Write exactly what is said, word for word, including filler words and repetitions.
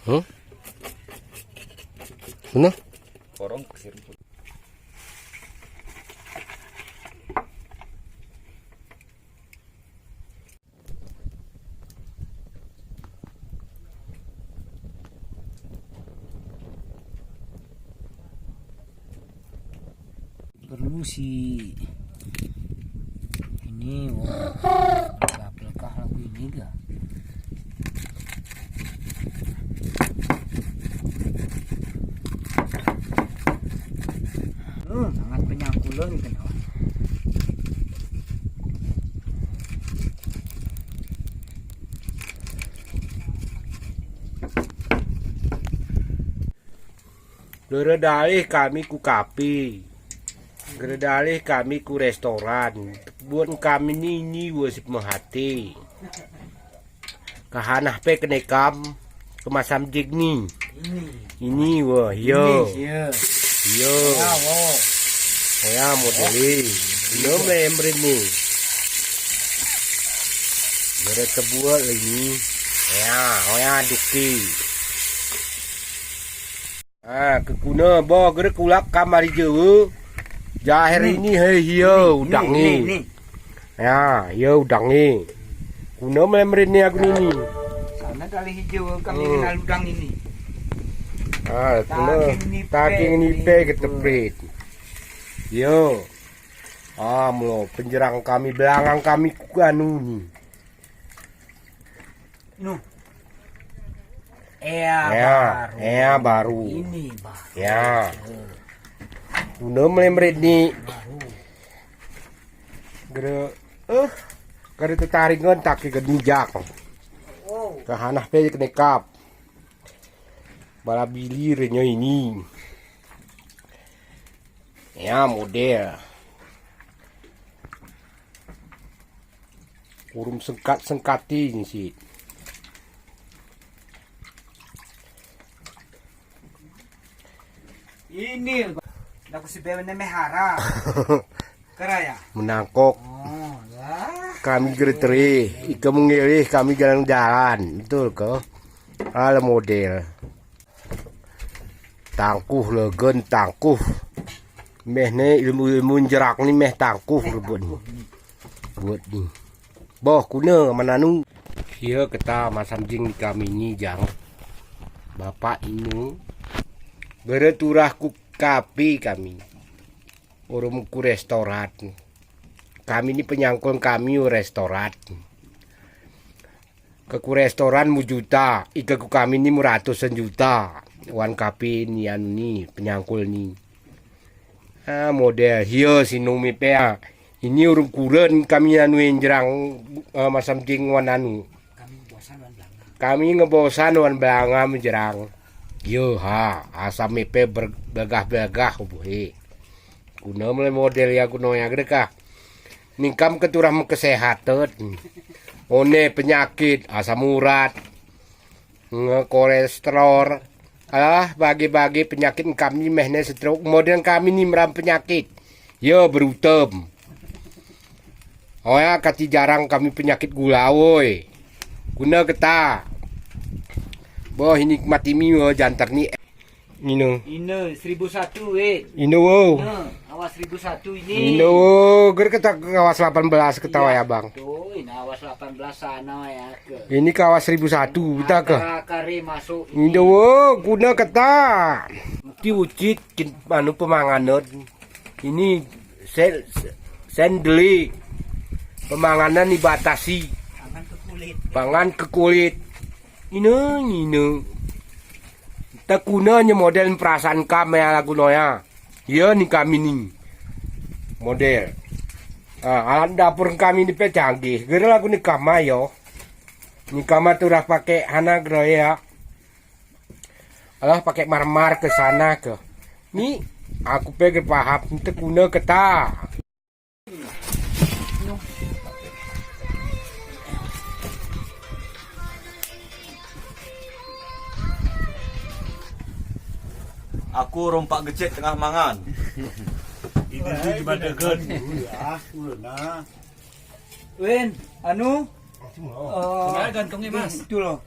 Hah? Mana? Korong kesir. Perlu si ini, wah, apel kah lagu ini ga? Hmm, sangat penyangkulan gitu. Gere dalih kami ku kapi. Gere dalih kami ku restoran. Buat kami ni, ini wasi pemahati. Kahanah pe kenekam, ke masam jig ni. Ini. Ini, wah, iyo. Ini, iyo. Iyo. Ya, wah. Oya, modeli. Iyo, membre ni. Gere tebuat lagi. Ya, oya, duki. Ah, kekuna, bo, gere kulak kamari jauh. Jaher ini, he, hiyo, udang ini. Ya, hiyo, udang ini. Kuna membre ini aku ini. Sana kali hijau, kami kenal udang ini. Ah, kuna, taking ini pe, keteprit. Yo. Ah, mlo, penjerang kami, belangang kami, ku anu ini. Nuh. Ea, ea baru. Ea baru. Ini baru. Ya. Kuna melemret ni. Baru. Gere, eh, gere tetaringan taki genijak. Oh. Kahanah pe kenekap. Bala bili renyo ini. Ya, model. Kurung sengkat-sengkati ni si. Ini, aku si bewen ne mehara. Keraya. Menangkok. Oh, ya. Kami gere teri, ika mengelih, kami jalan-jalan. Betul ke? Ala model. Tangkuh legen, tangkuh. Meh ne ilmu-ilmu njerak ni meh tangkuh buat ni. Buat ni. Boh, kuna mananu. Sia keta masam jing kami ni jang. Bapak inu. Gere turah ku kapi kami. Urum ku restoran. Kami ni penyangkul kami u restoran. Ke ku restoran mu juta, ika ku kami ni mu ratusan juta. Wan kapi ni anu ni, penyangkul ni. Ah, model, hiyo si numi pe, ah. Ini urung kuren kami anu enjerang, eh, masam jing wan anu. Kami ngebosan wan belanga menjerang. Yo, ha, asam ipe ber-, begah-begah, buhe. Kuna mele model ya, kuna ya gede kah. Ningkam keturah mekesehatan. One penyakit, asam urat, nge kolesterol. Alah, bagi-bagi penyakit kami meh ne stroke. Model kami ni meram penyakit. Yo, berutem. Oya, kati jarang kami penyakit gula, woi. Kuna keta. Boh, ini mati mi, wo, jantar ni. Ino. Ino, seribu satu, eh. Ino, wo. Ino, awas seribu satu ini. Ino, wo. Ger keta awas delapan belas ketawa ya, Bang. Tuh, ini awas delapan belas sana ya, ke. Ini ke awas seribu satu, kita ke. Antara kare masuk ini. Ino, wo, kuna keta. Ti ucit, kin, anu, pemanganan. Ini sen-, sen-, sendeli. Pemanganan ibatasi. Pangan ke kulit. Pangan ke kulit. Ino, ino. Tekuna nye model perasaan kami ya lagu noya. Iya ni kami ni. Model. Ah, alat dapur kami ni pe canggih. Gere lagu ni kama yo. Ni kama turah pake hana gere ya. Alah, pake marmar ke sana ke. Ni, aku pe ger paham, tekuna keta. Aku rompak gecet tengah mangan. Ini tuh gimana, Gun? Win, anu, eh, gantungnya, Mas. Itu loh.